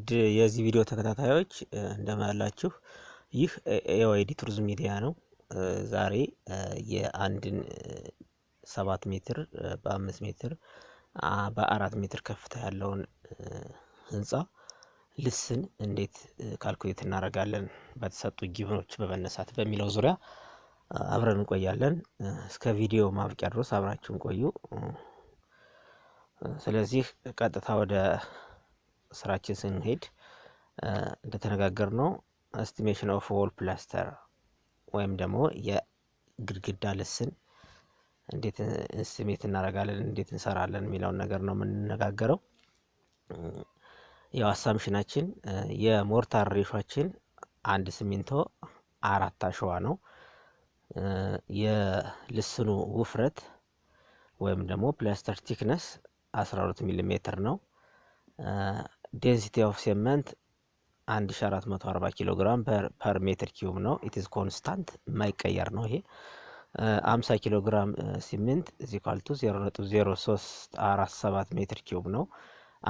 ውድ የዚህ ቪዲዮ ተከታታዮች፣ እንደምን አላችሁ? ይህ ኤዋይዲ ቱሪዝም ሚዲያ ነው። ዛሬ የአንድን 7 ሜትር በ5 ሜትር በ4 ሜትር ከፍታ ያለውን ህንፃ ልስን እንዴት calculate እናደርጋለን በተሰጡ given ኦች በመነሳት በሚለው ዙሪያ አብረን እንቆያለን። እስከ ቪዲዮ ማብቂያ ድረስ አብራችሁን ቆዩ። ስለዚህ ቀጥታ ወደ ስራችን ስንሄድ እንደተነጋገርነው estimation of wall plaster ወይም ደግሞ የግድግዳ ልስን እንዴት estimate እናደርጋለን፣ እንዴት እንሰራለን የሚለውን ነገር ነው የምንነጋገረው። ያው assumption ኣችን የ mortar ratio ኣችን አንድ ሲሚንቶ አራት አሸዋ ነው። የልስኑ ውፍረት ወይም ደግሞ plaster thickness 12 ሚሊ ሜትር ነው። Density of cement 1440 ኪሎ ግራም per meter cube ነው። It's constant፣ የማይቀየር ነው ይሄ። 50 ኪሎ ግራም cement is equal to 0.0347 meter cube ነው።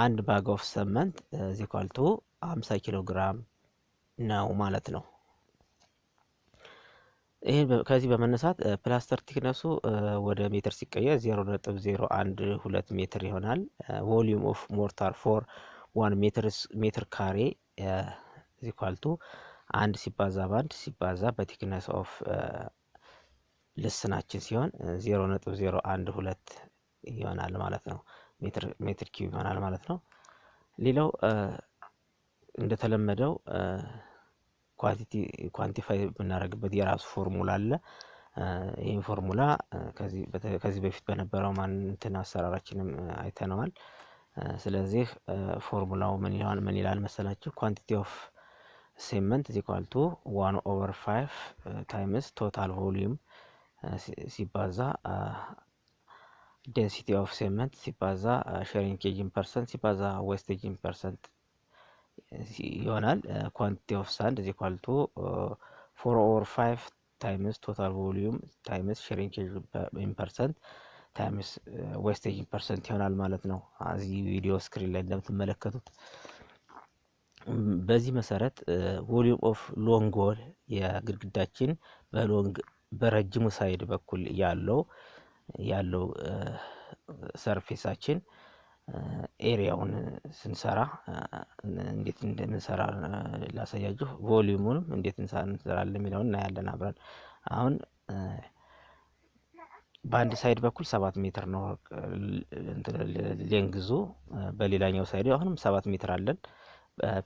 አንድ bag of cement is equal to 50 ኪሎ ግራም ነው ማለት ነው። ይህን ከዚህ በመነሳት plaster thickness ኡ ወደ ሜትር ሲቀየር 0.012 ሜትር ይሆናል። Volume of mortar for 1 ሜትር ካሬ is equal to አንድ ሲባዛ በአንድ ሲባዛ በ thickness of ልስናችን ሲሆን 0.012 ይሆናል ማለት ነው። ሜትር cube ይሆናል ማለት ነው። ሌላው እንደተለመደው quantity quantify የምናደርግበት የራሱ ፎርሙላ አለ። ይህን ፎርሙላ ከዚህ በፊት በነበረው ማንትን አሰራራችንም አይተነዋል። ስለዚህ ፎርሙላው ምን ይላል መሰላችሁ? Quantity of cement is equal to one over five times total volume ሲባዛ density of cement ሲባዛ shrinkage in percent ሲባዛ wastage in percent ይሆናል። Quantity of sand is equal to four over five times total volume times shrinkage in percent times wastage in percent ይሆናል ማለት ነው። እዚህ ቪዲዮ screen ላይ እንደምትመለከቱት በዚህ መሰረት volume of long wall፣ የግድግዳችን በ long በረጅሙ side በኩል ያለው surface ኣችን area ውን ስንሰራ እንዴት እንደምንሰራ ላሳያችሁ። Volume ኡንም እንዴት እንሰራለን የሚለውን እናያለን አብረን። አሁን በአንድ side በኩል 7 ሜትር ነው length ኡ፣ በሌላኛው side አሁንም 7 ሜትር አለን።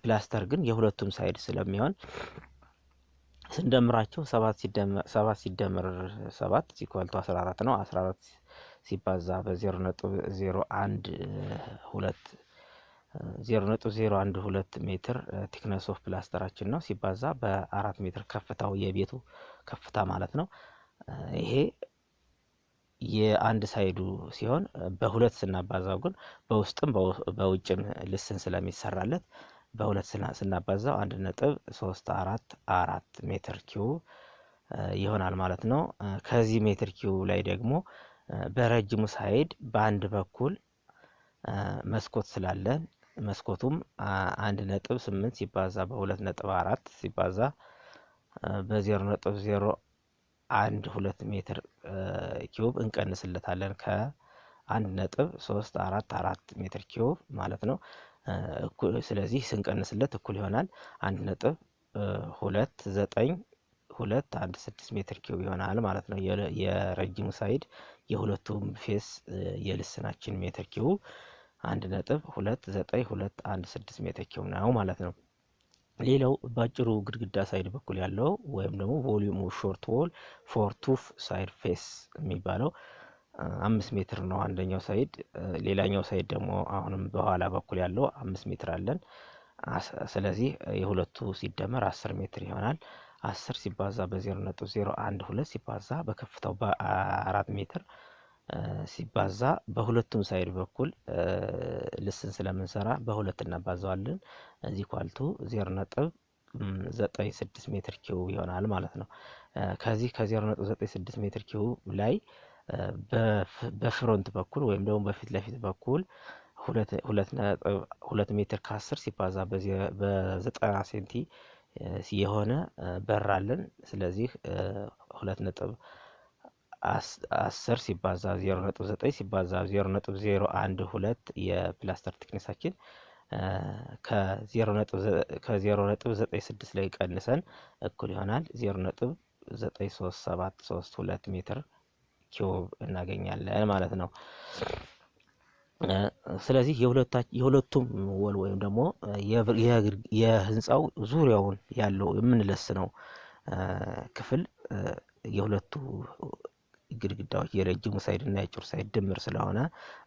ፕላስተር ግን የሁለቱም side ስለሚሆን ስንደምራቸው ሰባት ሲደመር ሰባት is equal to 14 ነው። 14 ሲባዛ በ0.012፣ 0.012 ሜትር thickness of plaster ኣችን ነው፣ ሲባዛ በ4 ሜትር ከፍታው፣ የቤቱ ከፍታ ማለት ነው። ይሄ የአንድ side ኡ ሲሆን በሁለት ስናባዛው ግን በውስጥም በውጭም ልስን ስለሚሰራለት በሁለት ስናባዛው 1.344 meter cube ይሆናል ማለት ነው። ከዚህ meter cube ላይ ደግሞ በረጅሙ side በአንድ በኩል መስኮት ስላለን መስኮቱም 1.8 ሲባዛ በ2.4 ሲባዛ በ0.012 meter cube እንቀንስለታለን ከ1.344 meter cube ማለት ነው። ስለዚህ ስንቀንስለት እኩል ይሆናል 1.29216 meter cube ይሆናል ማለት ነው። የረጅሙ side የሁለቱም face የልስናችን meter cube 1.29216 meter cube ነው ማለት ነው። ሌላው በአጭሩ ግድግዳ side በኩል ያለው ወይም ደግሞ volume short wall for two side face የሚባለው 5 ሜትር ነው አንደኛው side። ሌላኛው side ደግሞ አሁንም በኋላ በኩል ያለው 5 ሜትር አለን። ስለዚህ የሁለቱ ሲደመር 10 ሜትር ይሆናል። 10 ሲባዛ በ0.012 ሲባዛ በከፍታው በ4 ሜትር ሲባዛ በሁለቱም side በኩል ልስን ስለምንሰራ በሁለት እናባዛዋለን። is equal to 0.96 meter cube ይሆናል ማለት ነው። ከዚህ ከ0.96 meter cube ላይ በ front በኩል ወይም ደግሞ በፊት ለፊት በኩል 2.2 ሜትር ከ10 ሲባዛ በ90 ሴንቲ የሆነ በር አለን። ስለዚህ 2.10 ሲባዛ 0.9 ሲባዛ 0.012 የ plaster thickness ኣችን ከ0.96 ላይ ቀንሰን እኩል ይሆናል 0.93732 ሜትር ኪዩብ እናገኛለን ማለት ነው። ስለዚህ የሁለቱም wall ወይም ደግሞ የህንፃው ዙሪያውን ያለው የምንለስነው ክፍል የሁለቱ ግድግዳዎች የረጅሙ side እና የአጭሩ side ድምር ስለሆነ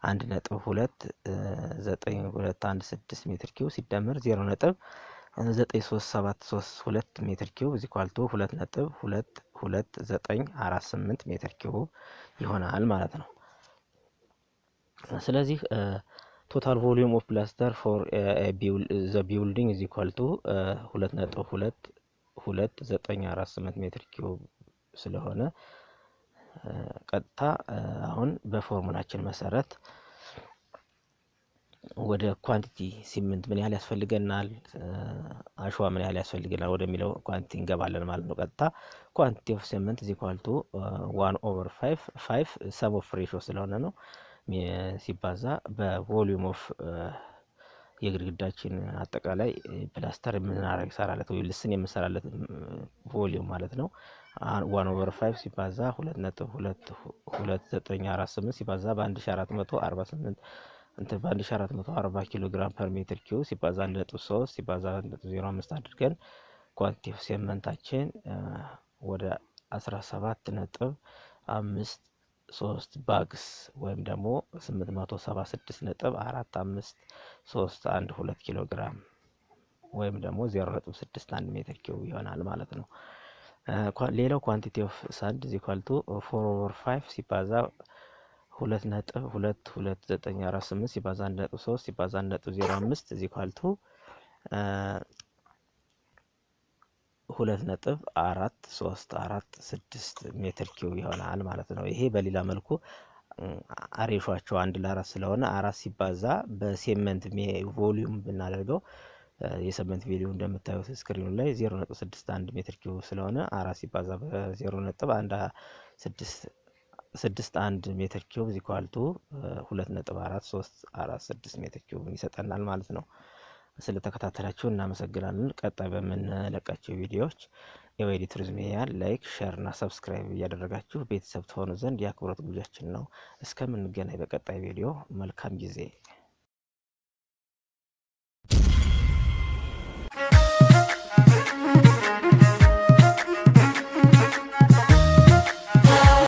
1.29216 ሜትር ኪዩብ ሲደመር 0.93732 ሜትር ኪዩብ is equal to 2.22948 ሜትር ኪዩብ ይሆናል ማለት ነው። ስለዚህ total volume of plaster for the building is equal to 2.22948 ሜትር ኪዩብ ስለሆነ ቀጥታ አሁን በፎርሙላችን መሰረት ወደ quantity cement ምን ያህል ያስፈልገናል፣ አሸዋ ምን ያህል ያስፈልገናል ወደሚለው quantity እንገባለን ማለት ነው። ቀጥታ quantity of cement is equal to one over five፣ five sum of ratio ስለሆነ ነው፣ ሲባዛ በ volume of የግድግዳችን አጠቃላይ ፕላስተር የምናደርግ ሰራለት ወይ ልስን የምንሰራለት volume ማለት ነው። one over five ሲባዛ 2.22948 ሲባዛ በ1448 እንትን በ1440 ኪሎ ግራም per ሜትር ኪዩብ ሲባዛ 1.3 ሲባዛ 1.05 አድርገን quantity of cement ኣችን ወደ 17.53 bags ወይም ደግሞ 876.45312 ኪሎ ግራም ወይም ደግሞ 0.61 ሜትር ኪዩብ ይሆናል ማለት ነው። ሌላው quantity of sand is equal to four over five ሲባዛ 2.22948 ሲባዛ 1.3 ሲባዛ 1.05 is equal to 2.4346 ሜትር ኪዩብ ይሆናል ማለት ነው። ይሄ በሌላ መልኩ ratio ኣቸው 1 ለ4 ስለሆነ አራት ሲባዛ በ cement volume ብናደርገው የ cement volume እንደምታዩት screen ኑ ላይ 0.61 ሜትር ኪዩብ ስለሆነ አራት ሲባዛ በ0.1 6 1 ሜትር ኪዩብ is equal to 2.4346 ሜትር ኪዩብ ይሰጠናል ማለት ነው። ስለተከታተላችሁ እናመሰግናለን። ቀጣይ በምንለቃቸው ቪዲዮዎች የወይዲ ቱሪዝም ሚዲያን like፣ share እና subscribe እያደረጋችሁ ቤተሰብ ትሆኑ ዘንድ የአክብሮት ግብዣችን ነው። እስከምንገናኝ በቀጣይ ቪዲዮ መልካም ጊዜ።